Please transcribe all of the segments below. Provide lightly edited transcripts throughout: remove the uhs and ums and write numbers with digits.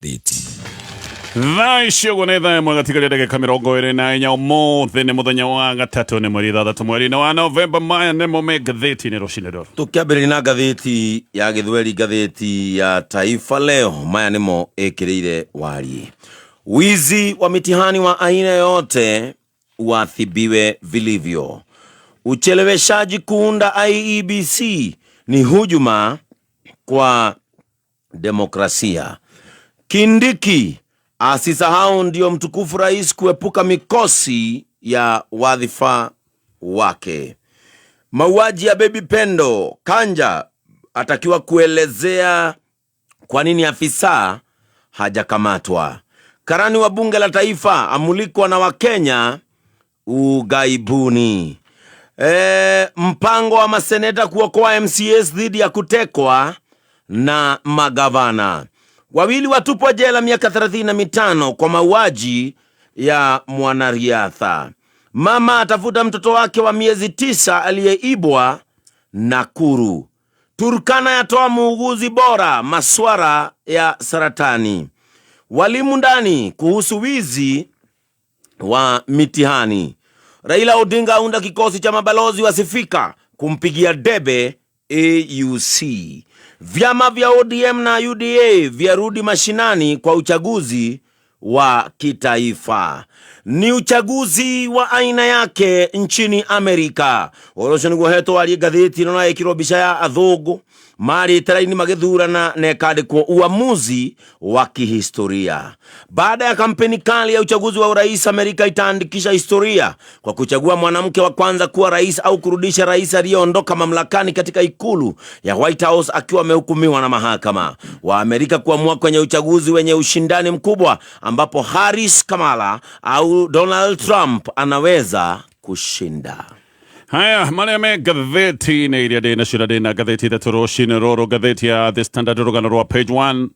Ngathĩti. Thaa ici ũguo nĩ thaa ĩmwe gatigaria ndagĩka 24. Ũmũthĩ nĩ mũthenya wa gatatũ, nĩ mweri 6 mweri-inĩ wa Novemba. Maya nĩmo me ngathĩti-inĩ rũcinĩ rũrũ. Tũkĩambĩrĩria na ngathĩti ya Gĩthweri, ngathĩti ya Taifa Leo, maya nĩmo ĩkĩrĩire wariĩ. Wizi wa mitihani wa aina yoyote uadhibiwe vilivyo. Ucheleweshaji kuunda IEBC ni hujuma kwa demokrasia. Kindiki asisahau ndio mtukufu rais kuepuka mikosi ya wadhifa wake. Mauaji ya Baby Pendo, Kanja atakiwa kuelezea kwa nini afisa hajakamatwa. Karani wa bunge la taifa amulikwa na Wakenya ugaibuni. Mpango wa maseneta kuokoa MCAs dhidi ya kutekwa na magavana. Wawili watupwa jela miaka 35 kwa mauaji ya mwanariadha. Mama atafuta mtoto wake wa miezi 9 aliyeibwa Nakuru. Turkana yatoa muuguzi bora maswara ya saratani. Walimu ndani kuhusu wizi wa mitihani. Raila Odinga aunda kikosi cha mabalozi wasifika kumpigia debe AUC. Vyama vya ODM na UDA vyarudi mashinani kwa uchaguzi wa kitaifa. Ni uchaguzi wa aina yake nchini Amerika. Ũhoro ũcio nĩguo hetwo warie ngathĩti ĩno na ĩkĩrwo mbica ya athũngũ marĩte raini magĩthurana na ĩkandĩkwo uamuzi wa kihistoria. Baada ya kampeni kali ya uchaguzi wa urais, Amerika itaandikisha historia kwa kuchagua mwanamke wa kwanza kuwa rais au kurudisha rais aliyeondoka mamlakani katika ikulu ya White House akiwa amehukumiwa na mahakama. Wa Amerika kuamua kwenye uchaguzi wenye ushindani mkubwa ambapo Harris Kamala au Donald Trump anaweza kushinda. Haya marĩa me ngathĩti-inĩ iria ndĩ nacio, na ndĩ na ngathĩti ithatũ rũcinĩ rũrũ. Ngathĩti ya The Standard, rũgano rwa page 1,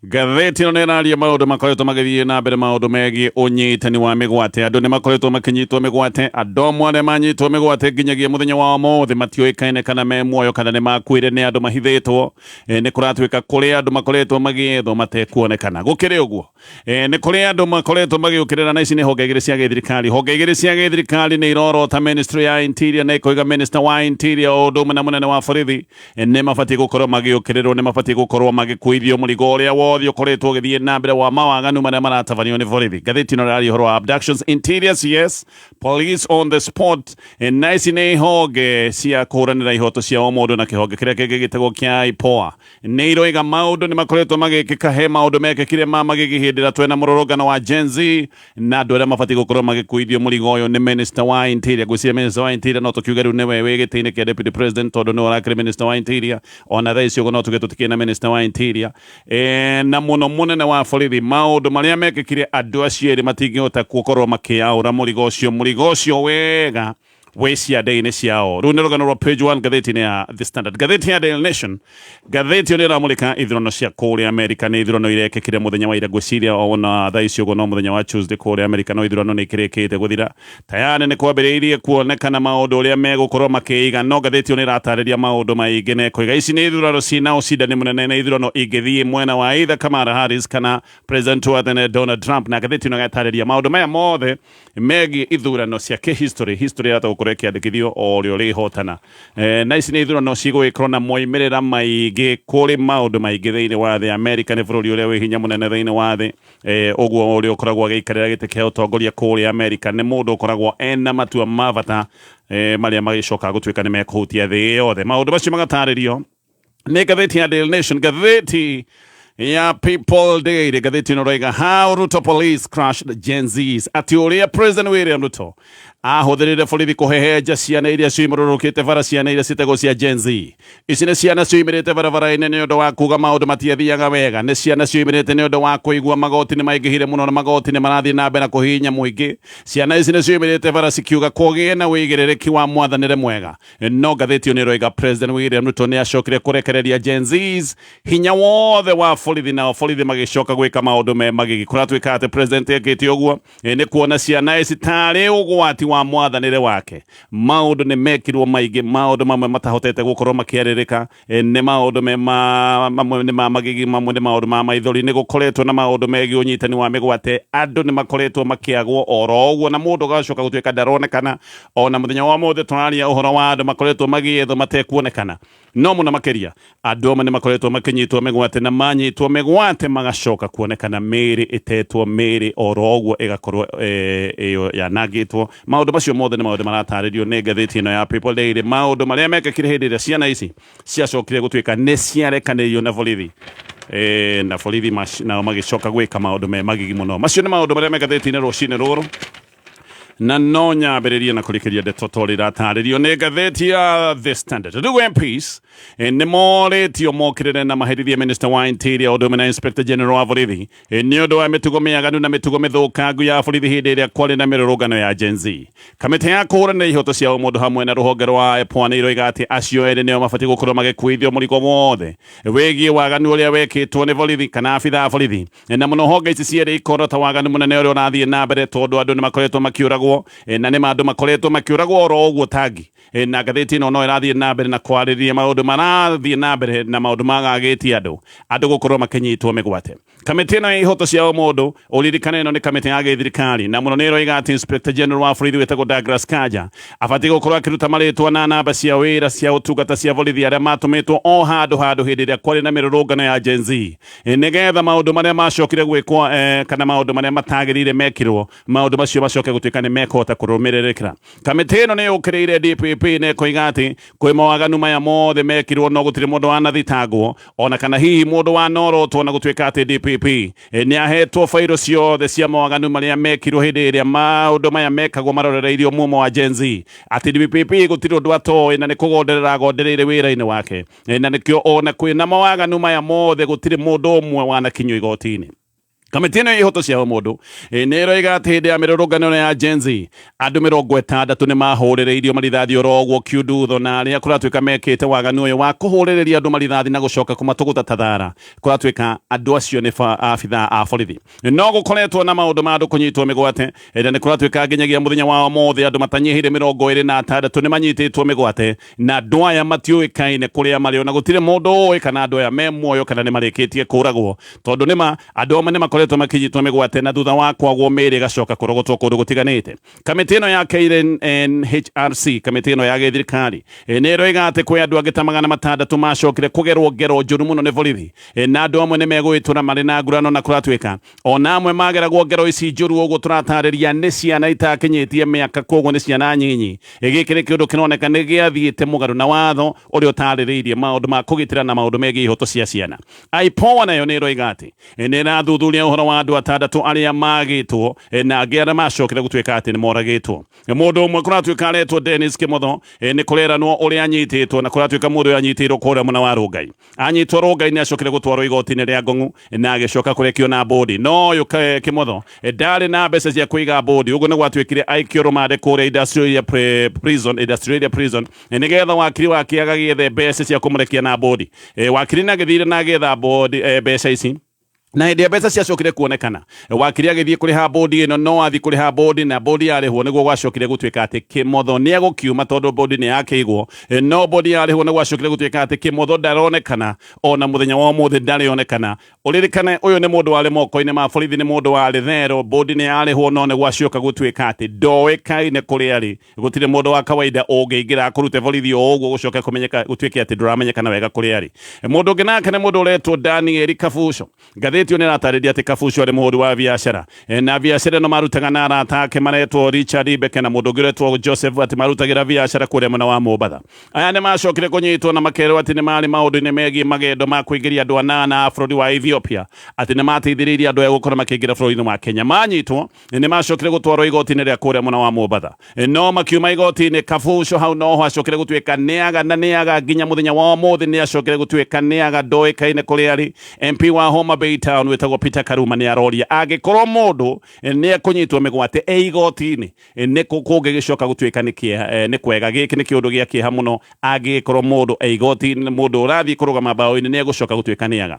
ngathĩti ĩno nĩ ĩraria maũndũ makoretwo magĩthiĩ na mbere, maũndũ megiĩ ũnyitani wa mĩgwate. Andũ nĩ makoretwo makĩnyitwo mĩgwate. Andũ amwe arĩa manyitwo mĩgwate nginyagia mũthenya wa ũmũthĩ matiũĩkaine kana me muoyo kana nĩ makuire, nĩ andũ mahithĩtwo. Nĩ kũratuĩka kũrĩ andũ makoretwo magĩethwo matekuonekana. Gũkĩrĩ ũguo, nĩ kũrĩ andũ makoretwo magĩũkĩrĩra, na ici nĩ honge igĩrĩ cia gĩthirikari. Honge igĩrĩ cia gĩthirikari nĩ irorota ministry ya interior na ikoiga minister wa interior o ũndũ ũmwe na mũnene wa borithi nĩ mabatiĩ gũkorwo magĩũkĩrĩrwo, nĩ mabatiĩ gũkorwo magĩkuithio mũrigo ũrĩa wothe ũkoretwo ũgĩthiĩ na mbere wa mawaganu marĩa maratabanio nĩ borithi. Ngathĩti ĩno ĩraria ũhoro wa abductions, interior CS, police on the spot. Na ici nĩ honge cia kũhũranĩra ihoto cia ũmũndũ na kĩhonge kĩrĩa kĩngĩ gĩtagwo kĩa IPOA nĩ iroiga maũndũ nĩ makoretwo magĩkĩka. He maũndũ mekĩkire ma magĩgĩ hĩndĩ ĩrĩa twĩna mũrũrũngano wa Gen Z, na andũ arĩa mabatiĩ gũkorwo magĩkuithio mũrigo ũyũ nĩ minister wa interior. Ngwĩciria minister wa interior no tũkiuge rĩu nĩwe wĩ gĩtĩ-inĩ kĩa deputy president, tondũ nĩwe ũrakĩrĩ minister wa interior. Ona thaa ici ũguo no tuge tũtikĩrĩ na minister wa interior, na mũno mũnene wa borithi. Maũndũ marĩa mekĩkire, andũ acio erĩ matingĩhota gũkorwo makĩaũra mũrigo ũcio wega wĩ ciande-inĩ ciao. Rĩu nĩ rũgano rwa page 1 ngathĩti-inĩ ya The Standard. Ngathĩti ya Daily Nation, ngathĩti ĩyo nĩ ĩramũrĩka ithurano cia kũrĩa Amerika. Nĩ ithurano irekĩkire mũthenya wa ira, ngwĩciria ona thaa ici ũguo no mũthenya wa Tuesday kũrĩa Amerika, no ithurano nĩ ikĩrĩkĩte gũthira. Tayarĩ nĩ kwambĩrĩirie kuonekana maũndũ ũrĩa megũkorwo makĩiga, no ngathĩti ĩyo nĩ ĩratarĩria maũndũ maingĩ na ĩkoiga ici nĩ ithurano ciĩna ũcindani mũnene, nĩ ithurano ingĩthiĩ mwena wa either Kamala Harris kana president wa tene Donald Trump. Na ngathĩti ĩno ĩgatarĩria maũndũ maya mothe megiĩ ithurano cia kĩhistory, history yahota gũkorwo ĩkĩandĩkithio o ũrĩa ũrĩhotana. Na ici nĩ ithurano cigũgĩkorwo na moimĩrĩra maingĩ kũrĩ maũndũ maingĩ thĩinĩ wa thĩ. Amerika nĩ bũrũri ũrĩa wĩ hinya mũnene thĩinĩ wa thĩ. Ũguo ũrĩa ũkoragwo agĩikarĩra gĩtĩ kĩa ũtongoria kũrĩa Amerika nĩ mũndũ ũkoragwo ena matua ma bata, marĩa magĩcokaga gũtuĩka nĩ mekũhutia thĩ yothe. Maũndũ macio magatarĩrio nĩ ngathĩti ya Daily Nation. Ngathĩti ya People Daily, ngathĩti ĩno ĩroiga "How Ruto Police Crushed Gen Zs", atĩ ũrĩa President William Ruto ahũthĩrire borithi kũhehenja ciana iria ciumũrũrũkĩte bara, ciana iria ciĩtagwo cia Gen Z. Ici nĩ ciana ciumĩrĩte barabara-inĩ nĩ ũndũ wa kuga maũndũ matiathiaga wega, nĩ ciana ciumĩrĩte nĩ ũndũ wa kũigua magoti nĩ maingĩhire mũno na magoti nĩ marathiĩ na mbere na kũhihinya mũingĩ. Ciana ici nĩ ciumĩrĩte bara cikiuga kũgĩe na wĩigĩrĩrĩki wa mwathanĩre mwega. No ngathĩti ĩyo nĩ ĩroiga President William Ruto nĩ acokire kũrekereria Gen Zs hinya wothe wa borithi, nao borithi magĩcoka gwĩka maũndũ me magigi. Kũratuĩka atĩ president ekĩte ũguo, nĩ kuona ciana ici tarĩ ũgwati. wa mwathanĩre wake maũndũ nĩ mekirwo maingĩ, maũndũ mamwe matahotete gũkorwo makĩarĩrĩka. Nĩ maũndũ me mamwe nĩ ma magigi, mamwe nĩ maũndũ ma maithori. Nĩ gũkoretwo na maũndũ megiĩ ũnyitani wa mĩgwate, andũ nĩ makoretwo makĩagwo oro ũguo na mũndũ agacoka gũtuĩka ndaronekana. Ona mũthenya wa ũmũthĩ tũraria ũhoro wa andũ makoretwo magĩethwo matekuonekana. No mũno makĩria andũ amwe nĩ makoretwo makĩnyitwo mĩgwate, na manyitwo mĩgwate magacoka kuonekana mĩĩrĩ ĩtetwo mĩĩrĩ oro ũguo ĩgakorwo ĩyo yanangĩtwo. Maũndũ macio mothe nĩ maũndũ maratarĩrio nĩ ngathĩti ĩno ya People Daily, maũndũ marĩa mekĩkire hĩndĩ ĩrĩa ciana ici ciacokire gũtuĩka nĩ ciarekanĩirio na borithi, na borithi nao magĩcoka gwĩka maũndũ me magigi mũno. Macio nĩ maũndũ marĩa me ngathĩti-inĩ rũcinĩ rũrũ, na no nyambĩrĩrie na kũrĩkĩria ndeto ta ũrĩa iratarĩrio nĩ ngathĩti ya The Standard. Rĩu MPs nĩ morĩtio mokĩrĩre na maherithie Minister wa Interior ũndũ ũmwe na Inspector General wa borithi nĩ ũndũ wa mĩtugo mĩaganu na mĩtugo mĩthũkangu ya borithi hĩndĩ ĩrĩa kwarĩ na mĩrũrũngano ya Gen Z. Kamĩtĩ ya kũhũranĩra ihoto cia ũmũndũ hamwe na rũhonge rwa IPOA nĩ iroiga atĩ acio erĩ nĩo mabatiĩ gũkorwo magĩkuithio mũrigo wothe wĩgiĩ waganu ũrĩa wekĩtwo nĩ borithi kana abithaa a borithi, na mũno honge ici cierĩ ikorwo ta waganu mũnene ũrĩa ũrathiĩ na mbere, tondũ andũ nĩ makoretwo makĩũragwo, na nĩ ma andũ makoretwo makĩũragwo oro ũguo tangi. Na ngathĩti ĩno no ĩrathiĩ na mbere na kwarĩrĩria maũndũ marathiĩ na mbere na maũndũ magagĩtie andũ gũkorwo makĩnyitwo mĩgwate. Kamĩtĩ ĩno ya ihoto cia ũmũndũ, ũririkane ĩno nĩ kamĩtĩ ya gĩthirikari, na mũno nĩ ĩroiga atĩ Inspector General wa borithi wĩtagwo Douglas Kanja abatiĩ gũkorwo akĩruta marĩtwa na namba cia wĩra cia ũtungata cia borithi arĩa matũmĩtwo o handũ handũ hĩndĩ ĩrĩa kwarĩ na mĩrũrũngano ya Gen Z, nĩgetha maũndũ marĩa macokire gwĩkwo, kana maũndũ marĩa matagĩrĩire mekirwo, maũndũ macio macoke gũtuĩka nĩ mekũhota kũrũmĩrĩrĩkĩra. Kamĩtĩ ĩno nĩ yũkĩrĩire DPP na ĩkoiga atĩ kwĩ mawaganu maya mothe mekirwo no gũtirĩ mũndũ wanathitangwo ona kana hihi mũndũ wanorotwo, na gũtuĩka atĩ DPP nĩ ahetwo bairo ciothe cia mawaganu marĩa mekirwo hĩndĩ ĩrĩa maũndũ maya mekagwo marorereirio mumo wa Gen Z, atĩ DPP gũtirĩ ũndũ atoĩ na nĩ kũgonderera agondereire wĩra-inĩ wake, na nĩkĩo ona kwĩna mawaganu maya mothe gũtirĩ mũndũ ũmwe wanakinyio igoti-inĩ. Kamĩtĩ ĩno ya ihoto cia ũmũndũ nĩ ĩroiga atĩ hĩndĩ ya mĩrũrũngano ĩno ya Gen Z andũ 60 nĩ mahũrĩrĩirio marithathi oro ũguo kiundutho, na arĩa kũratuĩka mekĩte waganu ũyũ wa kũhũrĩrĩria andũ marithathi na gũcoka kũmatũgũta ta thara, kũratuĩka andũ acio nĩ abithaa a borithi. No gũkoretwo na maũndũ ma andũ kũnyitwo mĩgwate, na nĩ kũratuĩka nginyagia mũthenya wa ũmũthĩ andũ matanyihĩire 26 nĩ manyitĩtwo mĩgwate, na andũ aya matiũĩkaine kũrĩa marĩ, ona gũtirĩ mũndũ ũĩ kana andũ aya me muoyo kana nĩ marĩkĩtie kũragwo, tondũ nĩma andũ amwe nĩ makoretwo makĩnyitwo mĩgwate na thutha wa kwagwo mĩĩrĩ ĩgacoka kũrogotwo kũndũ gũtiganĩte. Kamĩtĩ ĩno ya KNHRC, kamĩtĩ ĩno ya gĩthirikari, nĩ ĩroiga atĩ kwĩ andũ angĩ ta 600 macokire kũgerwo ngero njũru mũno nĩ borithi, na andũ amwe nĩ megũgĩtũra marĩ na ngurano, na kũratuĩka ona amwe mageragwo ngero ici njũru ũguo tũratarĩria nĩ ciana itakinyĩtie mĩaka, koguo nĩ ciana nyinyi. Gĩkĩ nĩ kĩũndũ kĩroneka nĩ gĩathiĩte mũgarũ na watho ũrĩa ũtarĩrĩirie maũndũ ma kũgitĩra na maũndũ megiĩ ihoto cia ciana. IPOA nayo nĩ ĩroiga atĩ nĩ ĩrathuthuria ũhoro wa andũ 6 arĩa magĩtwo na angĩ arĩa macokire gũtuĩka atĩ nĩ moragĩtwo. Mũndũ ũmwe kũratuĩka aretwo Dennis Kimotho, nĩ kũreranwo ũrĩa anyitĩtwo, na kũratuĩka mũndũ ũyũ anyitĩirwo kũrĩa mwena wa Rongai. Anyitwo Rongai nĩ acokire gũtwarwo igoti-inĩ rĩa Ngong'u na agĩcoka kũrekio na bũndi, no ũyũ Kimotho ndarĩ na mbeca cia kũiga bũndi, ũguo nĩ gwatuĩkire aikio rũmande kũrĩa Industrial Area Prison, Industrial Area Prison, nĩgetha wakiri wake agagĩethe mbeca cia kũmũrekia na bũndi. Wakiri nĩ agĩthire na agĩetha bũndi, mbeca ici, na hĩndĩ ya mbeca ciacokire kuonekana, wakiri agĩthiĩ kũrĩha bũndi ĩno. No athiĩ kũrĩha bũndi na bũndi yarĩhwo, nĩguo gwacokire gũtuĩka atĩ Kimotho nĩ egũkiuma, tondũ bũndi nĩ yakĩigwo. No bũndi yarĩhwo, nĩ gwacokire gũtuĩka atĩ Kimotho ndaronekana, ona mũthenya wa ũmũthĩ ndarĩonekana. Ũririkane ũyũ nĩ mũndũ warĩ moko-inĩ ma borithi, nĩ mũndũ warĩ thero, bũndi nĩ yarĩhwo, no nĩ gwacoka gũtuĩka atĩ ndoĩkaine kũrĩa arĩ. Gũtirĩ mũndũ wa kawaida ũngĩingĩra akũrute borithi o ũguo gũcoke kũmenyeka gũtuĩke atĩ ndũramenyekana wega kũrĩa arĩ. Mũndũ ũngĩ nake nĩ mũndũ ũretwo Daniel Kabuco. Ngathĩti ĩyo nĩ ĩratarĩria atĩ Kabuco arĩ mũhũri wa biacara, na biacara ĩno marutaga na arata ake maretwo Richard Beke na mũndũ ũngĩ ũretwo Joseph, atĩ marutagĩra biacara kũrĩa mwena wa Mombatha. Aya nĩ macokire kũnyitwo na makerwo atĩ nĩ marĩ maũndũ-inĩ megiĩ magendo ma kũingĩria andũ 8 a bũrũri wa Ethiopia, atĩ nĩ mateithĩrĩirie andũ aya gũkorwo makĩingĩra bũrũri-inĩ wa Kenya. Manyitwo nĩ macokire gũtwarwo igoti-inĩ rĩa kũrĩa mwena wa Mombatha, no makiuma igoti-inĩ Kabuco hau noho acokire gũtuĩka nĩaga na nĩaga nginya mũthenya wa ũmũthĩ nĩ acokire gũtuĩka nĩaga, ndoĩkaine kũrĩa arĩ. MP wa Homa Bay Town wĩtagwo Peter Karuma nĩ aroria angĩkorwo mũndũ nĩ ekũnyitwo mĩgwate e igoti-inĩ, nĩ kũngĩgĩcoka gũtuĩka nĩ kĩeha, nĩ kwega. Gĩkĩ nĩ kĩũndũ gĩa kĩeha mũno, angĩgĩkorwo mũndũ e igoti-inĩ, mũndũ ũrathiĩ kũrũgama mbaũ-inĩ nĩ egũcoka gũtuĩka nĩaga.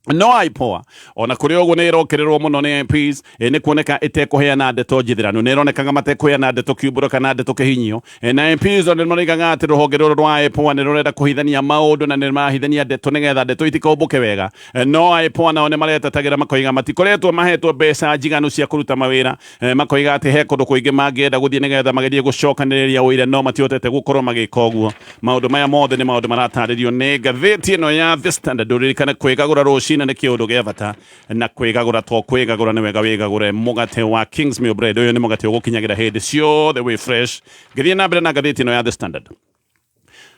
No IPOA ona kũrĩ ũguo nĩ ĩrokererwo mũno nĩ MPs, nĩ kuoneka ĩtekũheana ndeto njithĩranu, nĩ ĩronekaga matekũheana ndeto kiumbũro kana ndeto kĩhinyio. Na MPs ona nĩ maroigaga atĩ rũhonge rũrũ rwa IPOA nĩ rũrenda kũhithania maũndũ na nĩ marahithania ndeto nĩgetha ndeto itikombũke wega. No IPOA nao nĩ maretetagĩra makoiga matikoretwo mahetwo mbeca njiganu cia kũruta mawĩra. Makoiga atĩ he kũndũ kũingĩ mangĩenda gũthiĩ nĩgetha magerie gũcokanĩrĩria ũira no matihotete gũkorwo magĩka ũguo. Maũndũ maya mothe nĩ maũndũ maratarĩrio nĩ ngathĩti ĩno ya The Standard. Ũririkane kwĩgagũra rũcinĩ nĩ kĩũndũ gĩa bata, na kwĩgagũra to kwĩgagũra, nĩ wega wĩgagũre mũgate wa Kingsmill Bread. Ũyũ nĩ mũgate ũgũkinyagĩra hĩndĩ ciothe wĩ fresh. Ngĩthiĩ na mbere na ngathĩti ĩno ya The Standard,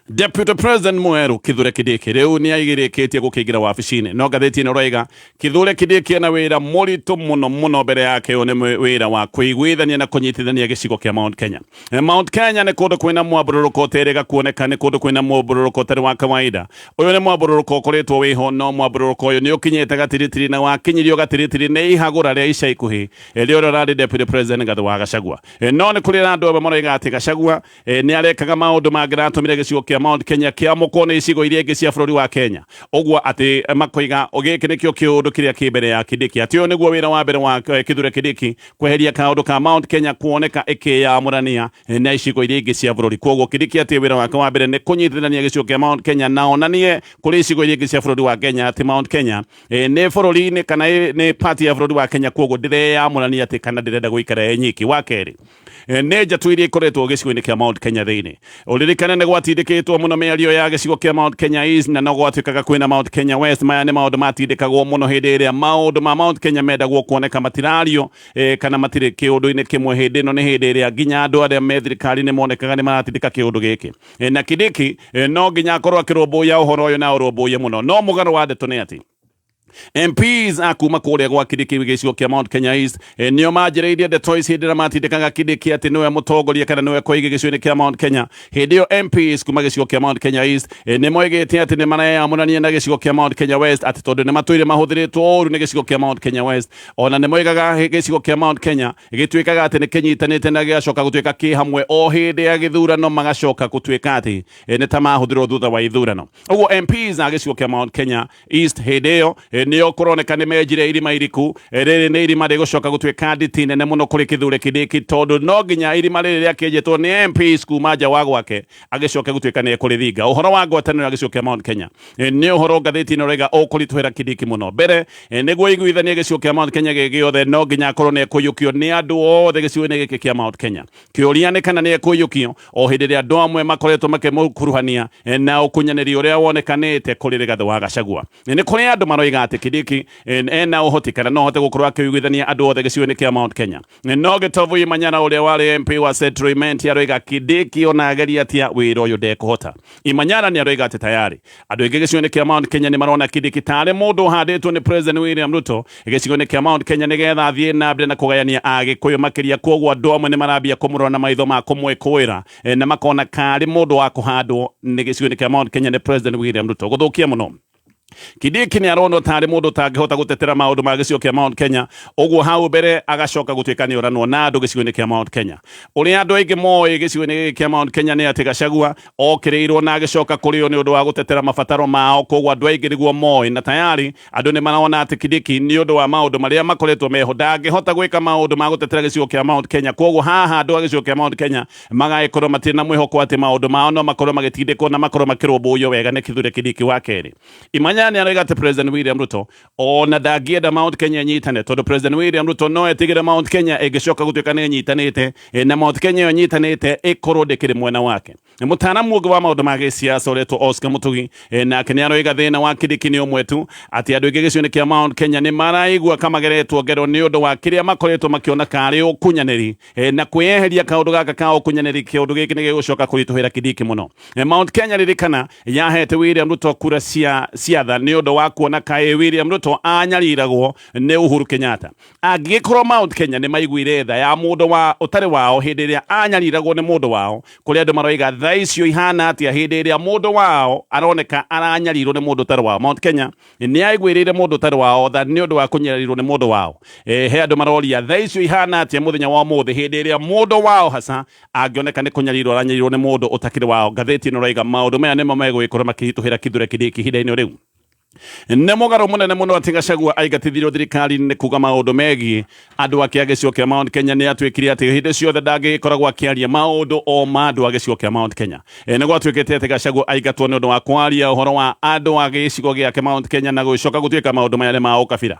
Deputy President mwerũ Kithure Kindiki rĩu nĩ aigĩrĩkĩtie gũkĩingĩra wabici-inĩ, no ngathĩti ĩno ĩroiga Kithure Kindiki ena wĩra mũritũ mũno mũno mbere yake. Ũyũ nĩ wĩra wa kũiguithania na kũnyitithania gĩcigo kĩa Mount Kenya. Mount Kenya nĩ kũndũ kwĩna mwambũrũrũko ũterĩga kuoneka, nĩ kũndũ kwĩna mwambũrũrũko ũtarĩ wa kawaida. Ũyũ nĩ mwambũrũrũko ũkoretwo wĩho, no mwambũrũrũko ũyũ nĩ ũkinyĩte gatiritiri na wakinyirio gatiritiri nĩ ihagũra rĩa ica ikuhĩ rĩa ũrĩa ũrarĩ Deputy President Rigathi wa Gachagua. No nĩ kũrĩ na andũ amwe maroiga atĩ Gachagua nĩ arekaga maũndũ mangĩratũmire gĩcigo kĩa Mount Kenya kĩamũkwo nĩ icigo iria ingĩ cia bũrũri wa Kenya, ũguo atĩ makoiga gĩkĩ nĩkĩo kĩũndũ kĩrĩa kĩ mbere ya Kindiki, atĩ ũyũ nĩguo wĩra wa mbere wa Kithure Kindiki, kweheria kaũndũ ka Mount Kenya kuoneka ĩkĩyamũrania na icigo iria ingĩ cia bũrũri. Kwoguo Kindiki atĩ wĩra wake wa mbere nĩ kũnyitithania gĩcigo kĩa Mount Kenya na onanie kũrĩ icigo iria ingĩ cia bũrũri wa Kenya atĩ Mount Kenya nĩ bũrũri-inĩ kana nĩ part ya bũrũri wa Kenya, kwoguo ndĩreyamũrania atĩ kana ndĩrenda gũikara ĩ nyiki. Wa kerĩ nĩ njatũ iria ikoretwo gĩcigo-inĩ kĩa Mount Kenya thĩinĩ. Ũririkane nĩ gwatindĩkĩtwo mũno mĩario ya gĩcigo kĩa Mount Kenya East na no gwatuĩkaga kwĩna Mount Kenya West. Maya nĩ maũndũ matindĩkagwo mũno hĩndĩ ĩrĩa maũndũ ma Mount Kenya mendagwo kuoneka matirario kana matirĩ kĩũndũ-inĩ kĩmwe. Hĩndĩ ĩno nĩ hĩndĩ ĩrĩa nginya andũ arĩa me thirikari-inĩ monekaga nĩ maratindĩka kĩũndũ gĩkĩ. Na Kindiki no nginya akorwo akĩrũmbũiya ũhoro ũyũ na ũrũmbũiye mũno, no mũgarũ wa ndeto nĩ atĩ MPs a kuma kũrĩa gwa Kindiki gĩcigo kĩa Mount Kenya East nĩo manjĩrĩirie ndeto ici hĩndĩ ĩrĩa matindĩkaga Kindiki atĩ nĩwe mũtongoria kana nĩwe koigi gĩcigo-inĩ kĩa Mount Kenya. Hĩndĩ ĩyo MPs kuma gĩcigo kĩa Mount Kenya East nĩ moigĩte atĩ nĩ mareyamũrania na gĩcigo kĩa Mount Kenya West, atĩ tondũ nĩ matũire mahũthĩrĩtwo ũru nĩ gĩcigo kĩa Mount Kenya West. Ona nĩ moigaga gĩcigo kĩa Mount Kenya gĩtuĩkaga atĩ nĩ kĩnyitanĩte na gĩgacoka gũtuĩka kĩ hamwe o hĩndĩ ya gĩthurano, magacoka gũtuĩka atĩ nĩ ta mahũthĩrwo thutha wa ithurano. Ũguo MPs a gĩcigo kĩa Mount Kenya East hĩndĩ ĩyo nĩo kũroneka nĩ menjire irima iriku. Rĩrĩ nĩ irima rĩgũcoka gũtuĩka nditi nene mũno kũrĩ Kithure Kindiki, tondũ no nginya irima rĩrĩ rĩakĩenjetwo nĩ MPs kuma nja wa gwake agĩcoke gũtuĩka nĩ ekũrĩthinga. Ũhoro wa ngwatanĩro ya gĩcigo kĩa Mount Kenya nĩ ũhoro ngathĩti ĩno ĩroiga ũkũritũhĩra Kindiki mũno. Mbere, nĩguo aiguithanie gĩcigo kĩa Mount Kenya gĩ gĩothe, no nginya akorwo nĩ ekũiyũkio nĩ andũ othe gĩcigo-inĩ gĩkĩ kĩa Mount Kenya. Kĩũria nĩ kana nĩ ekũiyũkio o hĩndĩ ĩrĩa andũ amwe makoretwo makĩmũkuruhania na ũkunyanĩri ũrĩa wonekanĩte kũrĩ Rigathĩ wa Gachagua. Nĩ kũrĩ andũ maroiga atĩ Kindiki ena ũhoti kana no ahote gũkorwo akĩiguithania andũ othe gĩcigo-inĩ kĩa Mount Kenya. No Gĩtovu Imanyara ũrĩa warĩ MP wa Central Imenti aroiga Kindiki ona ageria atĩa wĩra ũyũ ndekũhota. Imanyara nĩ aroiga atĩ tayari andũ aingĩ gĩcigo-inĩ kĩa Mount Kenya nĩ marona Kindiki tarĩ mũndũ ũhandĩtwo nĩ President William Ruto gĩcigo-inĩ kĩa Mount Kenya nĩgetha athiĩ na mbere na kũgayania Agĩkũyũ makĩria. Kwoguo andũ amwe nĩ marambia kũmũrora na maitho ma kũmwĩkũĩra na makona karĩ mũndũ wa kũhandwo nĩ gĩcigo-inĩ kĩa Mount Kenya nĩ President William Ruto. Gũthũkia mũno, Kindiki nĩ aronwo tarĩ mũndũ ũtangĩhota gũtetera maũndũ ma gĩcigo kĩa Mount Kenya, ũguo hau mbere agacoka gũtuĩka nĩ oranwo na andũ gĩcigo-inĩ kĩa Mount Kenya. Ũrĩa andũ aingĩ moĩ gĩcigo-inĩ gĩkĩ kĩa Mount Kenya nĩ atĩ Gachagua okĩrĩirwo na agĩcoka kũrĩ o nĩ ũndũ wa gũtetera mabataro mao, koguo andũ aingĩ nĩguo moĩ, na tayari andũ nĩ marona atĩ Kindiki nĩ ũndũ wa maũndũ marĩa makoretwo meho ndangĩhota gwĩka maũndũ ma gũtetera gĩcigo kĩa Mount Kenya. Koguo haha andũ a gĩcigo kĩa Mount Kenya magagĩkorwo matirĩ na mwĩhoko atĩ maũndũ mao no makorwo magĩtindĩkwo na makorwo makĩrũmbũiyo wega nĩ Kithure Kindiki. Wa kerĩ, Imanyara nĩ aroiga atĩ President William Ruto ona ndangĩenda Mount Kenya ĩnyitane, tondũ President William Ruto no etigĩre Mount Kenya ĩngĩcoka gũtuĩka nĩ ĩnyitanĩte, na Mount Kenya ĩyo ĩnyitanĩte ĩkorwo ndĩkĩrĩ mwena wake. Mũtaaramu ũngĩ wa maũndũ ma gĩsiasa ũretwo Oscar Mũtugi nake nĩ aroiga thĩna wa Kindiki nĩ ũmwe tu, atĩ andũ aingĩ gĩcigo-inĩ kĩa Mount Kenya nĩ maraigua kamageretwo ngero nĩ ũndũ wa kĩrĩa makoretwo makĩona karĩ ũkunyanĩri, na kwĩyeheria kaũndũ gaka ka ũkunyanĩri, kĩũndũ gĩkĩ nĩ gĩgũcoka kũritũhĩra Kindiki mũno. Mount Kenya, ririkana, yahete William Ruto kura cia ciatha nĩ ũndũ wa kuona kaĩ William Ruto anyariragwo nĩ Uhuru Kenyatta. Angĩgĩkorwo Mount Kenya nĩ maiguire tha ya mũndũ wa ũtarĩ wao hĩndĩ ĩrĩa anyariragwo nĩ mũndũ wao, kũrĩ andũ maroiga tha icio ihana atĩa hĩndĩ ĩrĩa mũndũ wao aroneka aranyarirwo nĩ mũndũ ũtarĩ wao. Mount Kenya nĩ aiguĩrĩire mũndũ ũtarĩ wao tha nĩ ũndũ wa kũnyarirwo nĩ mũndũ wao. He andũ maroria tha icio ihana atĩa mũthenya wa ũmũthĩ hĩndĩ ĩrĩa mũndũ wao hasa angĩoneka nĩ kũnyarirwo aranyarirwo nĩ mũndũ ũtakĩrĩ wao. Ngathĩti ĩno ĩroiga maũndũ maya nĩmo megũgĩkorwo makĩritũhĩra Kithure Kindiki ihinda-inĩ rĩu. Nĩ mũgarũ mũnene mũno atĩ Gachagua aingatithirio thirikari-inĩ nĩ kuga maũndũ megiĩ andũ ake a gĩcigo kĩa Mount Kenya. Nĩ atuĩkire atĩ hĩndĩ ciothe ndangĩgĩkoragwo akĩaria maũndũ o ma andũ a gĩcigo kĩa Mount Kenya. Nĩ gwatuĩkĩte atĩ Gachagua aingatwo nĩ ũndũ wa kwaria ũhoro wa andũ a gĩcigo gĩake Mount Kenya na gũcoka gũtuĩka maũndũ maya nĩ ma ũkabira.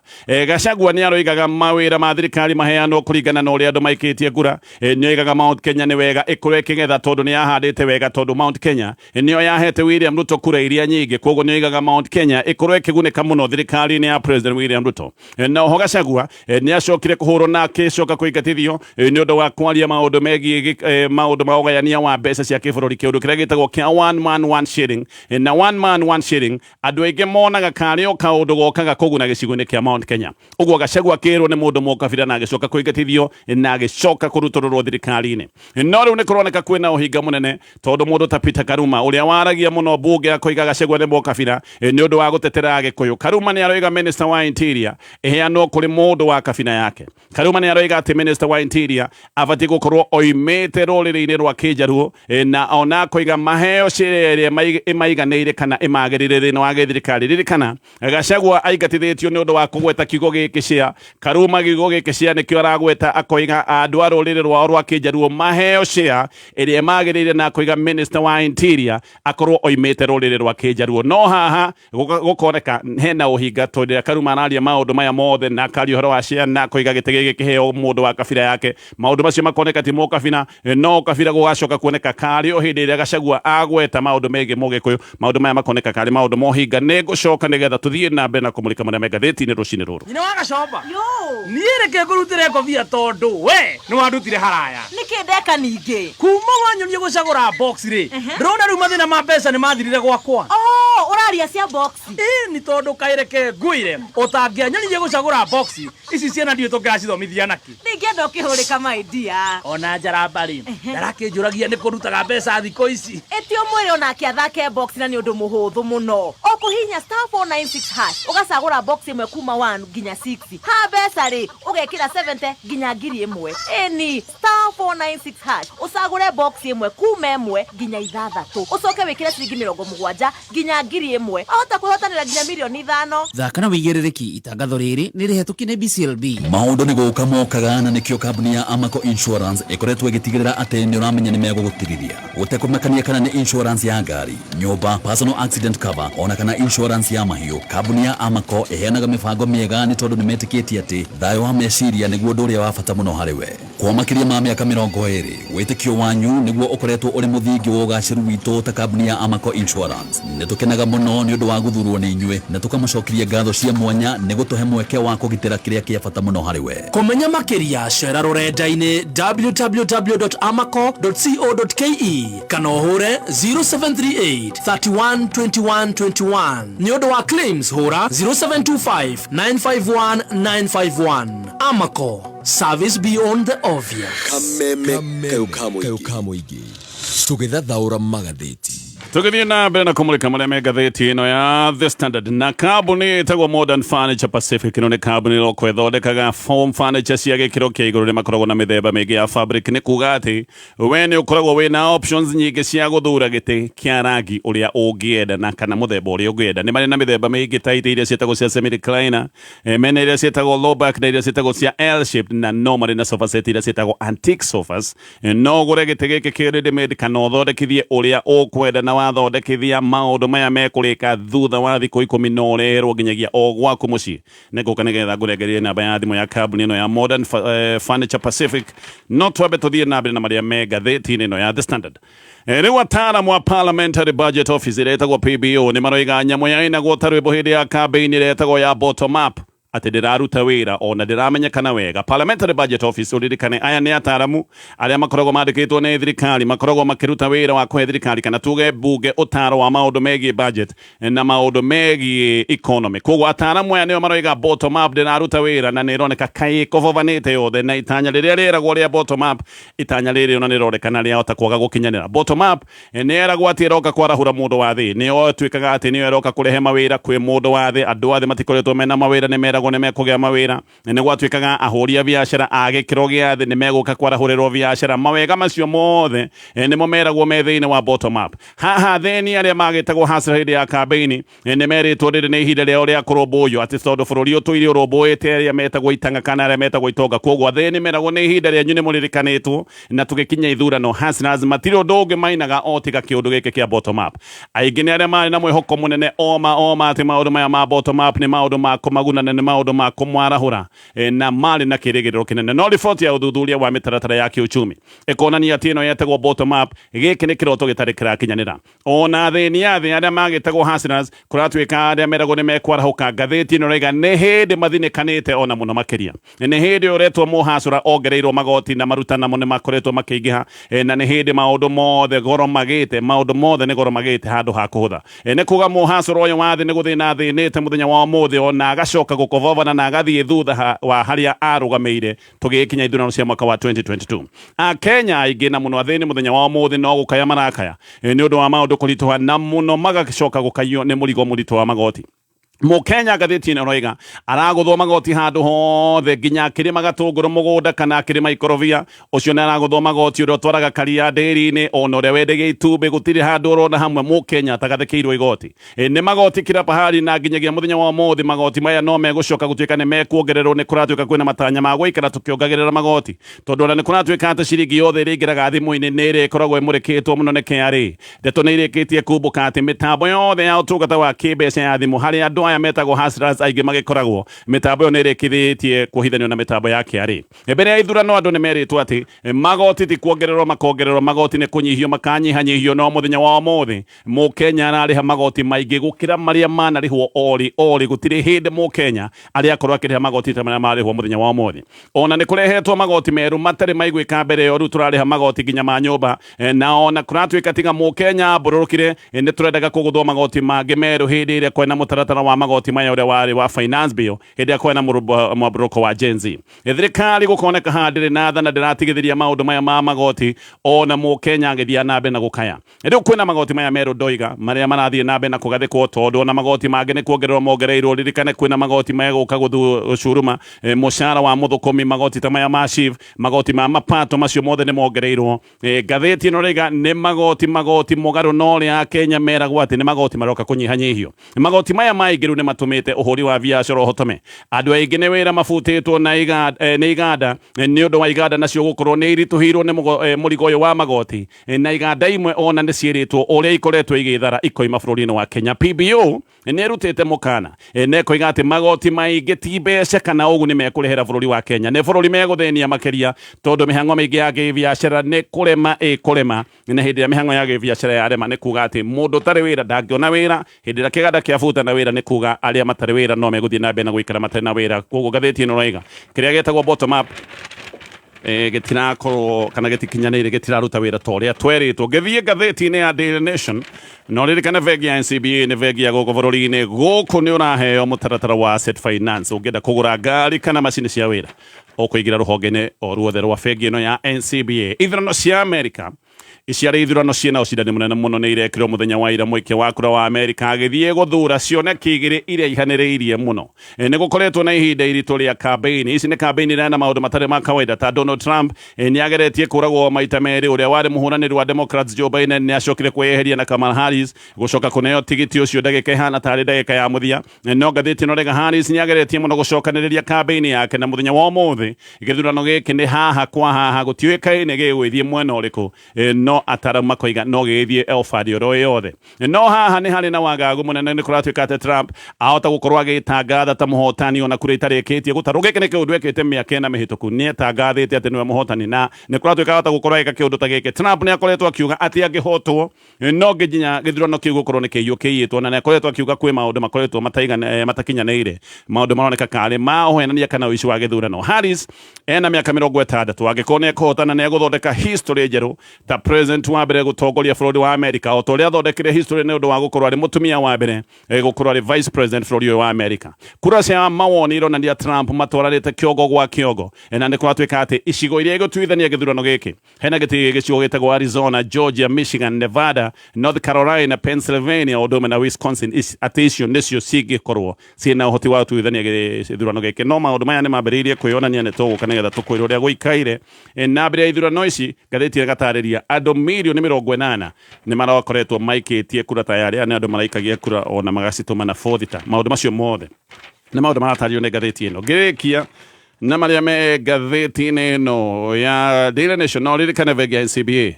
Gachagua nĩ aroigaga mawĩra ma thirikari maheanwo kũringana na ũrĩa andũ maikĩtie ngura. Nĩ oigaga Mount Kenya nĩ wega ĩkorwo ĩkĩgetha tondũ nĩ yahandĩte wega, tondũ Mount Kenya nĩyo yahete William Ruto kura iria nyingĩ, koguo nĩ oigaga Mount Kenya ĩkorwo ĩkĩgunĩka mũno thirikari-inĩ ya President William Ruto. Na oho Gachagua nĩ acokire kũhũrwo na akĩcoka kũingatithio nĩ ũndũ wa kwaria maũndũ megiĩ maũndũ ma ũgayania wa mbeca cia kĩbũrũri, kĩũndũ kĩrĩa gĩtagwo kĩa one man one shilling. Na one man one shilling andũ aingĩ monaga karĩ o kaũndũ gokaga kũguna gĩcigo-inĩ kĩa Mount Kenya. Ũguo Gachagua akĩrwo nĩ mũndũ mũkabira na agĩcoka kũingatithio na agĩcoka kũrutũrũrwo thirikari-inĩ. No rĩu nĩ kũroneka kwĩna ũhinga mũnene tondũ mũndũ ta Peter Karuma ũrĩa waragia mũno mbunge akoiga Gachagua nĩ mũkabira nĩ ũndũ wa gũtetera Agĩkũyũ. Karuma nĩ aroiga minister wa interior ĩheanwo kũrĩ mũndũ wa kabira yake. Karuma nĩ aroiga atĩ minister wa interior abatiĩ gũkorwo oimĩte rũrĩrĩ-inĩ rwa Kĩnjaruo, na ona akoiga maheo share ĩrĩa ĩmaiganĩire kana ĩmagĩrĩire thĩinĩ wa gĩthirikari. Ririkana Gachagua aingatithĩtio nĩ ũndũ wa kũgweta kiugo gĩkĩ share. Karuma kiugo gĩkĩ share nĩkĩo aragweta, akoiga andũ a rũrĩrĩ rwao rwa Kĩnjaruo maheo share ĩrĩa ĩmagĩrĩire, na akoiga minister wa interior akorwo oimĩte rũrĩrĩ rwa Kĩnjaruo. No haha gũkoneka hena ũhinga tondũ rĩrĩa Karuma araria maũndũ maya mothe na akaria ũhoro wa share na akoiga gĩtĩ gĩkĩ kĩheo mũndũ wa kabira yake, maũndũ macio makoneka ti mũkabira, no kabira gũgacoka kuoneka karĩ o hĩndĩ ĩrĩa Gachagua agweta maũndũ megiĩ mũgĩkũyũ, maũndũ maya makoneka karĩ maũndũ mohinga. Nĩ ngũcoka nĩgetha tũthiĩ na mbere na kũmũrĩka marĩa me ngathĩti-inĩ rũcinĩ rũrũ. Nyina wa Gacomba. Yo. Niĩ reke ngũrutĩre ngobia tondũ we nĩ wandutire haraya. Nĩkĩ ndeka ningĩ? Kuma wanyonia gũcagũra box rĩ, ndĩrona rĩu mathĩna ma mbeca nĩ mathirire gwakwa. Oh, ũraria cia box. Ĩĩ nĩ tondũ kaĩ reke ngwĩre ũtangĩanyonirie gũcagũra box ici ciana ndiũĩ tũngĩracithomithia nakĩ. Ndingĩenda ũkĩhũrĩka my dear. Ona njaramba rĩ, ndarakĩnjũragia nĩ kũrutaga mbeca thikũ ici. Ĩti ũmwĩre onake athake box na nĩ ũndũ mũhũthũ mũno. Ũkũhihinya *496# ũgacagũra box ĩmwe kuma 1 nginya 6. Ha mbeca rĩ, ũgekĩra 70 nginya 1000. Ĩni *496# ũcagũre box ĩmwe kuma 1 nginya 6, ũcoke wĩkĩre ciringi 70 nginya 1000, ahota kwĩhotanĩra nginya mirioni 5. Thaka na wĩigĩrĩrĩki. Itangatho rĩrĩ nĩ rĩhetũkie nĩ BCLB. Maũndũ nĩ gũka mokaga, na nĩkĩo kambuni ya Amaco Insurance ĩkoretwo ĩgĩtigĩrĩra atĩ nĩ ũramenya nĩ megũgũtirithia gũtekũmakania kana nĩ insurance ya ngari, nyũmba, personal accident cover, ona kana insurance ya mahiũ. Kambuni ya Amaco ĩheanaga mĩbango mĩega nĩ tondũ nĩ metĩkĩtie atĩ thayũ wa meciria nĩguo ũndũ ũrĩa wa bata mũno harĩ we. Kwa makĩria ma mĩaka 20, wĩtĩkio wanyu nĩguo ũkoretwo ũrĩ mũthingi wa ũgacĩru witũ ta kambuni ya Amaco Insurance. Nĩ tũkenaga mũno nĩ ũndũ wa gũthurwo nĩ inyuĩ na tũkamũcokeria ngatho cia mwanya nĩ gũtũhe mweke wa kũgitĩra kĩrĩa kĩa bata mũno harĩ we. Kũmenya makĩria, cera rũrenda-inĩ www.amaco.co.ke kana ũhũre 0738 31 21 21. Nĩ ũndũ wa claims, hũra 0725 951 951. Amaco, service beyond the obvious. Kameme kayo ka mũingĩ, tũgĩthathaũra magathĩti. Tũgĩthiĩ na mbere na kũmũrĩka marĩa me ngathĩti ĩno ya The Standard, na kambuni ĩtagwo Modern Furniture Pacific. Ĩno nĩ kambuni ĩroko ĩthondekaga foam furniture cia gĩkĩro kĩa igũrũ. Nĩ makoragwo na mĩthemba mĩingĩ ya fabric, nĩ kuga atĩ we nĩ ũkoragwo wĩna options nyingĩ cia gũthura gĩtĩ kĩa rangi ũrĩa ũngĩenda na kana mũthemba ũrĩa ũngĩenda. Nĩ marĩ na mĩthemba mĩingĩ ta itĩ iria ciĩtagwo cia semi recliner, mena iria ciĩtagwo low back na iria ciĩtagwo cia L shaped, na no marĩ na sofa set iria ciĩtagwo antique sofas. No ũgũre gĩtĩ gĩkĩ kĩ ready made kana ũthondekithie ũrĩa ũkwenda, na wathondekithia maũndũ maya mekũrĩka thutha wa thikũ 10 no ũreherwo nginyagia o gwaku mũciĩ. Nĩ ngũka nĩgetha ngũrengerie namba ya thimũ ya kambuni ĩno ya Modern Furniture Pacific, no twambe tũthiĩ na mbere na marĩa me ngathĩti-inĩ ĩno ya The Standard. Rĩu ataaramu a Parliamentary Budget Office ĩrĩa ĩtagwo PBO nĩ maroiga nyamũ yainagwo ta rwĩmbo hĩndĩ ya campaign ĩrĩa ĩtagwo ya bottom up atĩ ndĩraruta wĩra ona ndĩramenyekana wega. Parliamentary Budget Office, ũririkane aya nĩ ataaramu arĩa makoragwo mandĩkĩtwo nĩ thirikari, makoragwo makĩruta wĩra wa kũhe thirikari kana tuge mbunge ũtaro wa maũndũ megiĩ budget na maũndũ megiĩ economy. Koguo ataaramu aya nĩo maroiga bottom up ndĩraruta wĩra na nĩ ĩroneka kaĩ ĩkobobanĩte yothe, na itanya rĩrĩa rĩeragwo rĩa bottom up, itanya rĩrĩ ona nĩrĩronekana rĩahota kwaga gũkinyanĩra. Bottom up nĩ eragwo atĩ ĩroka kwarahũra mũndũ wa thĩ, nĩyo ĩtuĩkaga atĩ nĩyo ĩroka kũrehe mawĩra kwĩ mũndũ wa thĩ. Andũ a thĩ matikoretwo mena mawĩra, nĩ meragwo. meragwo nĩ mekũgĩa mawĩra, nĩ gwatuĩkaga ahũri a biacara a gĩkĩro gĩa thĩ nĩ megũka kwarahũrĩrwo biacara. Mawega macio mothe nĩmo meragwo me thĩinĩ wa bottom up. Haha athĩni arĩa magĩtagwo hustler hĩndĩ ya kambĩini nĩ merĩtwo rĩrĩ nĩ ihinda rĩao rĩa kũrũmbũyio, atĩ tondũ bũrũri ũtũire ũrũmbũĩte arĩa metagwo itang'a kana arĩa metagwo itonga. Kwoguo athĩni meragwo nĩ ihinda rĩanyu, nĩ mũririkanĩtwo na tũgĩkinya ithurano. Hustlers matirĩ ũndũ ũngĩ mainaga o tiga kĩũndũ gĩkĩ kĩa bottom up. Aingĩ nĩ arĩa marĩ na mwĩhoko mũnene oma oma atĩ maũndũ maya ma bottom up nĩ maũndũ ma kũmaguna na nĩ maũndũ ma kũmwarahũra, na marĩ na kĩrĩgĩrĩro kĩnene. No riboti ya ũthuthuria wa mĩtaratara ya kĩuchumi ĩkonania atĩ ĩno yetagwo bottom up, gĩkĩ nĩ kĩroto gĩtarĩ kĩrakinyanĩra. Ona athĩni a thĩ arĩa magĩtagwo hustlers, kũratuĩka arĩa meragwo nĩ mekwarahũka, ngathĩti ĩno ĩrauga nĩ hĩndĩ mathinĩkanĩte ona mũno makĩria. Nĩ hĩndĩ ũretwo mũhacũra ongereirwo magoti na maruta namo nĩ makoretwo makĩingĩha, na nĩ hĩndĩ maũndũ mothe goro magĩte, maũndũ mothe nĩ goro magĩte handũ ha kũhũtha. Nĩ kuga mũhacũra ũyũ wa thĩ nĩ gũthĩna athĩnĩte mũthenya wa ũmũthĩ, ona agacoka gũkobobana na agathiĩ thutha wa harĩa arũgamĩire tũgĩkinya ithurano cia mwaka wa 2022. Akenya aingĩ na mũno athĩni mũthenya wa ũmũthĩ no gũkaya marakaya nĩ ũndũ wa maũndũ kũritũha, na mũno magacoka gũkayio nĩ mũrigo mũritũ wa magoti. Mũkenya, ngathĩti ĩno ĩroiga, aragũthwo magoti handũ hothe, nginya akĩrĩma gatũngũrũ mũgũnda kana akĩrĩma ikorobia, ũcio nĩ aragũthwo magoti. Ũrĩa ũtwaraga karia ndĩri-inĩ, ona ũrĩa wendagia itumbĩ, gũtirĩ handũ ũrona hamwe mũkenya atagathĩkĩirwo igoti. Nĩ magoti kila pahali, na nginyagia mũthenya wa ũmũthĩ magoti maya no megũcoka gũtuĩka nĩ mekuongererwo. Nĩ kũratuĩka kwĩna matanya ma gũikara tũkĩongagĩrĩra magoti, tondũ ona nĩ kũratuĩka atĩ ciringi yothe ĩrĩa ĩingĩraga thimũ-inĩ nĩ ĩrĩkoragwo ĩmũrĩkĩtwo mũno nĩ KRA. Ndeto nĩ irĩkĩtie kumbũka atĩ mĩtambo yothe ya ũtungata wa kĩmbeca ya thimũ, harĩa andũ aya metagwo hustlers aingĩ magĩkoragwo, mĩtambo ĩyo nĩ ĩrĩkĩtie kuohithanio na mĩtambo ya KRA. Mbere ya ithurano andũ nĩ merĩtwo atĩ magoti ti kuongererwo makongererwo, magoti nĩ kũnyihio makanyihanyihio, no mũthenya wa ũmũthĩ mũkenya ararĩha magoti maingĩ gũkĩra marĩa manarĩhwo orĩ orĩ. Gũtirĩ hĩndĩ mũkenya arĩa akorwo akĩrĩha magoti ta marĩa marĩhwo mũthenya wa ũmũthĩ. Ona nĩ kũrehetwo magoti merũ matarĩ maiguĩka mbere ĩyo. Rĩu tũrarĩha magoti nginya ma nyũmba, na ona kũratuĩka tiga mũkenya mbũrũrũkire, nĩ tũrendaga kũgũthwo magoti mangĩ merũ hĩndĩ ĩrĩa kwena mũtaratara wa magoti maya ũrĩa warĩ wa finance bill, hĩndĩ ĩrĩa kwena mwambũrũko wa Gen Z. Thirikari gũkoneka haha ndĩrĩ na tha na ndĩratigithĩria maũndũ maya ma magoti, ona mũkenya agĩthiĩ na mbere na gũkaya. Rĩu kwĩna magoti maya merũ ndoiga marĩa marathiĩ na mbere na kũgathĩkwo, tondũ ona magoti mangĩ nĩ kuongererwo mongereirwo. Ririkane kwĩna magoti megũka gũcuruma mũcara wa mũthũkũmi, magoti ta maya ma SHIF, magoti ma mapato, macio mothe nĩ mongereirwo. Ngathĩti ĩno rĩga nĩ magoti magoti mũgarũ na ũrĩa Akenya meragwo atĩ nĩ magoti maroka kũnyihanyihio. Magoti maya maingĩ rĩu nĩ matũmĩte ũhũri wa biacara ũhotome. Andũ aingĩ nĩ wĩra mabutĩtwo na nĩ iganda, nĩ ũndũ wa iganda nacio gũkorwo nĩ iritũhĩirwo nĩ mũrigo ũyũ wa magoti, na iganda imwe ona nĩ ciĩrĩtwo ũrĩa ikoretwo igĩthara ikoima bũrũri-inĩ wa Kenya. PBO nĩ ĩrutĩte mũkana na ĩkoiga atĩ magoti maingĩ ti mbeca kana ũguni mekũrehera bũrũri wa Kenya, nĩ bũrũri megũthĩnia makĩria, tondũ mĩhang'o mĩingĩ ya kĩbiacara nĩ kũrema ĩkũrema, na hĩndĩ ĩrĩa mĩhang'o ya gĩbiacara yarema nĩ kuga atĩ mũndũ ũtarĩ wĩra ndangĩona wĩra. Hĩndĩ ĩrĩa kĩganda kĩabuta na wĩra, nĩ kuga arĩa matarĩ wĩra no megũthiĩ na mbere na gũikara matarĩ na wĩra. Koguo ngathĩti ĩno ĩroiga kĩrĩa gĩtagwo bottom up gĩtirakorwo kana gĩtikinyanĩire, gĩtiraruta wĩra ta ũrĩa twerĩtwo. Ngĩthiĩ ngathĩti-inĩ ya Daily Nation, no ririkane bengi ya NCBA nĩ bengi ya gũkũ bũrũri-inĩ. Gũkũ nĩ ũraheo mũtaratara wa asset finance. Ũngĩenda kũgũra ngari kana macini cia wĩra, ũkũingĩra rũhonge-inĩ o ruothe rwa bengi ĩno ya NCBA. Ithurano cia Amerika ciarĩ ithurano ciĩna ũcindani mũnene mũno nĩ irekirwo mũthenya wa ira. Mũikia wa kura wa Amerika agĩthiĩ gũthura cioneki igĩrĩ iria ihanĩrĩirie mũno. Nĩ gũkoretwo na ihinda iritũ rĩa kambeini ici. Nĩ kambeini irĩa na maũndũ matarĩ ma kawaida, ta Donald Trump nĩ ageretie kũragwo maita merĩ, ũrĩa warĩ mũhũranĩri wa Democrats Joe Biden nĩ acokire kwĩyeheria, na Kamala Harris gũcoka kũneo tigiti ũcio ndagĩka ĩhana tarĩ ndagĩka ya mũthia. No ngathĩti ĩno rega Harris nĩ ageretie mũno gũcokanĩrĩria kambeini yake, na mũthenya wa ũmũthĩ gĩthurano gĩkĩ nĩ haha kwa haha, gũtiũĩkaine gĩgũgĩthiĩ mwena ũrĩkũ, no ataramu makoiga no gĩgĩthiĩ obandi oro yothe. No haha nĩ harĩ na wagagu mũnene. Nĩ kũratuĩka atĩ Trump ahota gũkorwo agĩtangatha ta mũhotani ona kura itarĩkĩtie gũtarwo. Gĩkĩ nĩ kĩũndũ ekĩte mĩaka 4 mĩhĩtũku, nĩ etangathĩte atĩ nĩwe mũhotani, na nĩ kũratuĩka ahota gũkorwo agĩka kĩũndũ ta gĩkĩ. Trump nĩ akoretwo akiuga atĩ angĩhotwo no nginya gĩthurano kĩu gũkorwo nĩ kĩiywo kĩiyĩtwo, na nĩ akoretwo akiuga kwĩ maũndũ makoretwo matakinyanĩire, maũndũ maroneka karĩ ma ũhenania kana ũici wa gĩthurano. Harris ena mĩaka 60. Angĩkorwo nĩ ekũhotana, nĩ egũthondeka history njerũ ta president. President wa mbere gũtongoria bũrũri wa America, o ta ũrĩa athondekire history nĩ ũndũ wa gũkorwo arĩ mũtumia wa mbere gũkorwo arĩ vice president bũrũri ũyũ wa America. Kura cia mawoni ironania Trump matwaranĩte kĩongo gwa kĩongo, na nĩ kũratuĩka atĩ icigo iria igũtuithania gĩthurano gĩkĩ hena gĩtĩ gĩcigo gĩtagwo Arizona, Georgia, Michigan, Nevada, North Carolina, Pennsylvania ũndũ ũmwe na Wisconsin, atĩ icio nĩcio cingĩkorwo ciĩna ũhoti wa gũtuithania gĩthurano gĩkĩ. No maũndũ maya nĩ mambĩrĩirie kwĩyonania, nĩ tũgũka nĩgetha tũkwĩre ũrĩa gũikaire. Na mbere ya ithurano ici, ngathĩti ĩgatarĩria andũ mirioni 80 nĩ marakoretwo maikĩtie kura tayarĩ. Aya nĩ andũ maraikagia kura ona magacitũma na bothita. Maũndũ macio mothe nĩ maũndũ maratarĩrio nĩ ngathĩti ĩno. Ngĩrĩkia na marĩa me ngathĩti-inĩ ĩno ya Daily Nation, no ririkane bengi ya NCBA,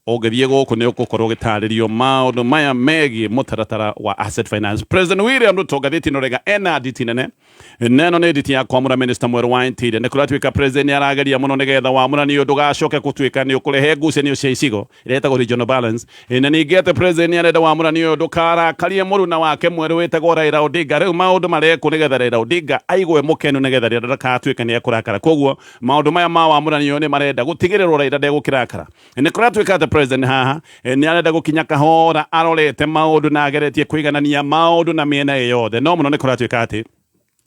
ũngĩthiĩ gũkũ nĩ ũgũkorwo ũgĩtarĩrio maũndũ maya megiĩ mũtaratara wa asset finance. President William Ruto, ngathĩti ĩno rega ena nditi nene, na ĩno nĩ nditi ya kwamũra minister mwerũ wa interior. Nĩ kũratuĩka president nĩ arageria mũno nĩgetha wamũrani ũyũ ndũgacoke gũtuĩka nĩ ũkũrehe ngucanio cia icigo ĩrĩa ĩtagwo regional balance. Na ningĩ atĩ president nĩ arenda wamũrani ũyũ ndũkarakarie mũruna wake mwerũ wĩtagwo Raila Odinga. Rĩu maũndũ marekwo nĩgetha Raila Odinga aigue mũkenu, nĩgetha rĩrĩa ndakatuĩka nĩ ekũrakara. Koguo maũndũ maya ma wamũrani ũyũ nĩ marenda gũtigĩrĩrwo Raila ndegũkĩrakara. Nĩ kũratuĩka atĩ president haha nĩ arenda gũkinya kahora arorete maũndũ na ageretie kũiganania maũndũ na mĩena ĩ yothe. No mũno nĩ kũratuĩka atĩ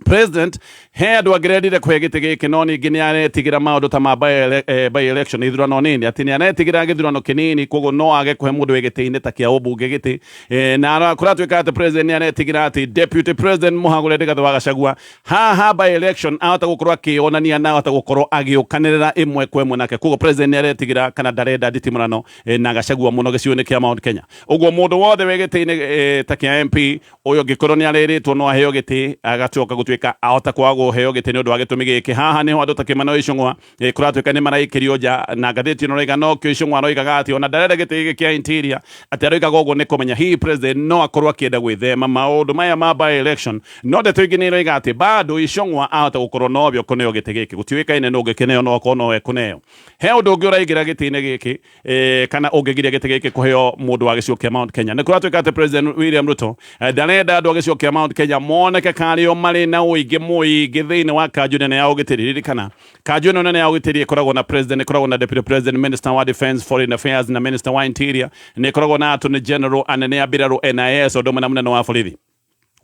president he andũ angĩrendire kũhe gĩtĩ gĩkĩ, no ningĩ nĩ aretigĩra maũndũ ta ma by election, ithurano nini, atĩ nĩ aretigĩra gĩthurano kĩnini, koguo no age kũhe mũndũ wĩ gĩtĩ-inĩ ta kĩa ũmbunge gĩtĩ. Na kũratuĩka atĩ president nĩ aretigĩra atĩ deputy president mũhagũre Rigathĩ wa Gachagua haha by election ahota gũkorwo akĩonania na ahota gũkorwo agĩũkanĩrĩra ĩmwe kwa ĩmwe nake. Koguo president nĩ aretigĩra kana ndarenda nditimũrano na Gachagua mũno gĩcigo-inĩ kĩa Mount Kenya. Ũguo mũndũ wothe wĩ gĩtĩ-inĩ ta kĩa MP ũyũ angĩkorwo nĩ arĩrĩtwo no aheo gĩtĩ, agacoka gũtuĩka ahota kwaga kũheo gĩtĩ nĩ ũndũ wa gĩtũmi gĩkĩ. Haha nĩho andũ ta Kĩmani Ichung'wa kũratuĩka nĩ maraikĩrio nja, na ngathĩti ĩno roiga nokĩo Ichung'wa aroigaga atĩ ona ndarenda gĩtĩ gĩkĩ kĩa interior, atĩ aroigaga ũguo nĩ kũmenya hihi president no akorwo akĩenda gwĩthema maũndũ maya ma by election. No ndeto ingĩ nĩ iroiga atĩ bado Ichung'wa ahota gũkorwo nowe ũkũneo gĩtĩ gĩkĩ. Gũtiũĩkaine nũ ũngĩkĩneo, no akorwo nowe ekũneo. He ũndũ ũngĩ ũraingĩra gĩtĩ-inĩ gĩkĩ kana ũngĩgiria gĩtĩ gĩkĩ kũheo mũndũ wa gĩcigo kĩa Mount Kenya. Nĩ kũratuĩka atĩ President William Ruto ndarenda andũ a gĩcigo kĩa Mount Kenya moneke karĩo marĩ na ũingĩ mũingĩ thĩinĩ wa kanjũ nene ya ũgitĩri. Ririkana kanjũ ĩno nene ya ũgitĩri ĩkoragwo na president, ĩkoragwo na deputy president, minister wa defense, foreign affairs na minister wa interior, nĩ ĩkoragwo na attorney general, anene a mbirarũ, NIS, ũndũ ũmwe na mũnene wa borithi.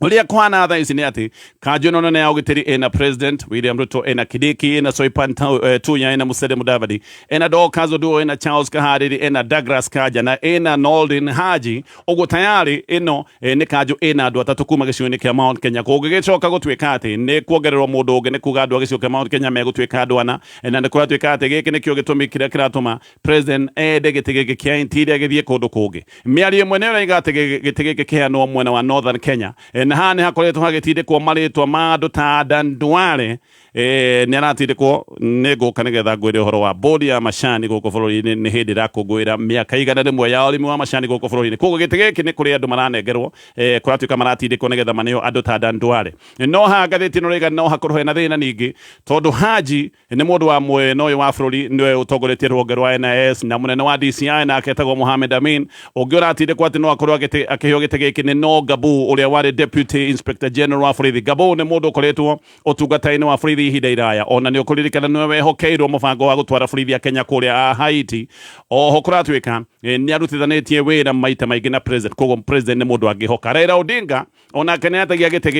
Ũrĩa kũhana thaa ici nĩ atĩ kanjũ ĩno nene ya ũgitĩri ĩna President William Ruto, ĩna Kindiki, ĩna Soipan Tuya, ĩna Musalia Mudavadi, ĩna Dorcas Oduor, ĩna Charles Kahariri, ĩna Douglas Kanja na ĩna Noordin Haji. Ũguo tayari ĩno nĩ kanjũ ĩna andũ atatũ kuma gĩcigo-inĩ kĩa Mount Kenya. Kũngĩgĩcoka gũtuĩka atĩ nĩ kuongererwo mũndũ ũngĩ, nĩ kuga andũ a gĩcigo kĩa Mount Kenya megũtuĩka andũ ana. Na nĩ kũratuĩka atĩ gĩkĩ nĩkĩo gĩtũmi kĩrĩa kĩratũma president ende gĩtĩ gĩkĩ kĩa interior gĩthiĩ kũndũ kũngĩ. Mĩario ĩmwe nĩ ĩroiga atĩ gĩtĩ gĩkĩ kĩheanwo mwena wa Northern Kenya. Na haha nĩ hakoretwo hagĩtindĩkwo marĩtwa ma andũ ta Adan Duale, nĩ aratindĩkwo. Nĩ ngũka nĩgetha ngwĩre ũhoro wa bodi ya macani gũkũ bũrũri-inĩ, nĩ hĩndĩ ĩrakũngũĩra mĩaka 100 ya ũrĩmi wa macani gũkũ bũrũri-inĩ. Koguo gĩtĩ gĩkĩ nĩ kũrĩ andũ maranengerwo, kũratuĩka maratindĩkwo nĩgetha maneo andũ ta Adan Duale. No haha ngathĩti ĩno rĩga no hakorwo hena thĩna ningĩ, tondũ Haji nĩ mũndũ wa mwena ũyũ wa bũrũri, nĩwe ũtongoretie rũhonge rwa NIS, na mũnene wa DCI nake etagwo Mohamed Amin. Ũngĩ ũratindĩkwo atĩ no akorwo akĩheo gĩtĩ gĩkĩ nĩ no Gabu, ũrĩa warĩ Deputy Inspector General wa borithi. Gabu nĩ mũndũ ũkoretwo ũtungata-inĩ wa borithi ihinda iraya, ona nĩ ũkũririkana nĩwe wehokeirwo mũbango wa gũtwara borithi ya Kenya kũrĩa Haiti. Oho kũratuĩka nĩ arutithanĩtie wĩra maita maingĩ na president, koguo president nĩ mũndũ angĩhoka. Raila Odinga onake nĩ atagia gĩtĩ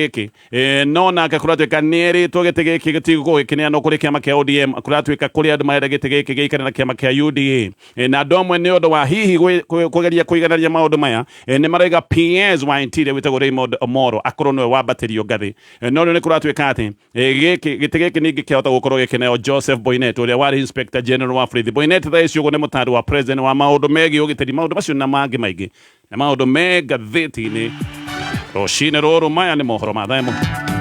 gĩkĩ, no nake kũratuĩka nĩ erĩtwo gĩtĩ gĩkĩ gĩtigũkorwo gĩkĩneanwo kũrĩ kĩama kĩa ODM. Kũratuĩka kũrĩ andũ marenda gĩtĩ gĩkĩ gĩikare na kĩama kĩa UDA. Na andũ amwe nĩ ũndũ wa hihi kũgeria kũiganania maũndũ maya, nĩ maraiga PS wa interior wĩtagwo Raymond Omoro akorwo nĩwe wambatĩrio ngathĩ. No rĩu nĩ kũratuĩka atĩ gĩkĩ gĩtĩ gĩkĩ ningĩ kĩahota gũkorwo gĩkĩneo Joseph Boinnet, ũrĩa warĩ Inspector General wa borithi. Boinnet thaa ici ũguo nĩ mũtaari wa president wa maũndũ megiĩ ũgitĩri. Maũndũ macio na mangĩ maingĩ na maũndũ me ngathĩti-inĩ rũcinĩ rũrũ. Maya nĩ mohoro ma thaa 1.